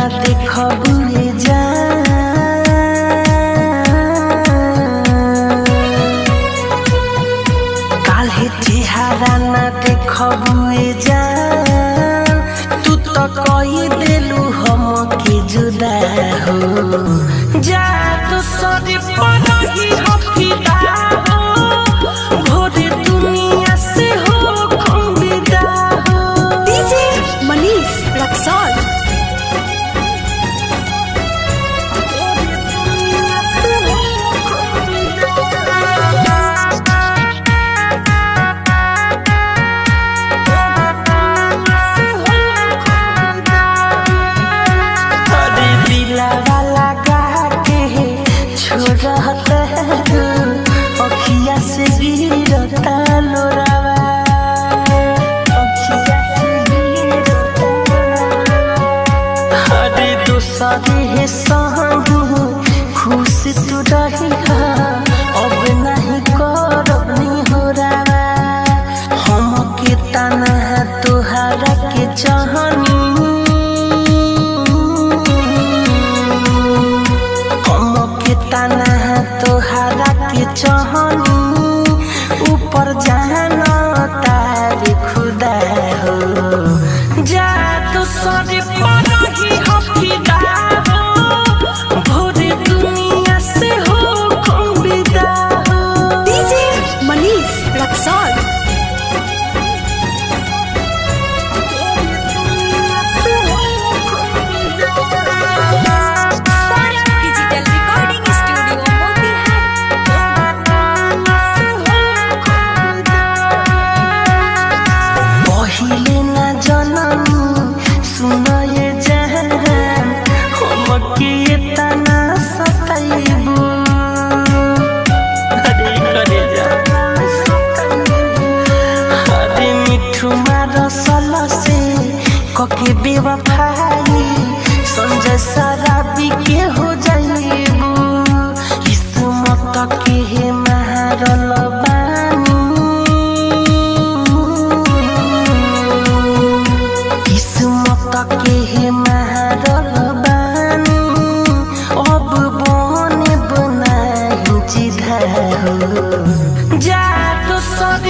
देखबुए जान। काल्हे चेहरा ना देखबुए जान, तू तो कही देलू हमके जुदा हो। जा तो सर पर ही हो फिदा हो, भोरे दुनिया से हो विदा हो। डीजे मनीष रक्सौल। अरे दिलावा लगा के छोड़त अखिया से गिरता लोरावा, अखिया से गिरता। अरे दोसरे हे संग खुश तू रही, अब नहीं करब निहोरावा। हम के तना तोहरा के चाहनी, हम के तना तोहरा के चाहनी, ऊपर जाना तार खुदा हो। जा तो सर पर ही हो फिदा हो, भोरे दुनिया से हो विदा हो। डीजे मनीष रक्सौल। सारा डिजिटल रिकॉर्डिंग स्टूडियो मोतिहारी। पहिले न जननी सुनये जहान, हमके एतना सताइबू। अरे करे जा, अरे मिठू मारसल से कके बेवफाई, संजय शराबी के हो जाइबू। किस्मत के हे मारल बानी, किस्मत के हे मारल बानी, अब बने बनाही चिधा हो। जा तो सर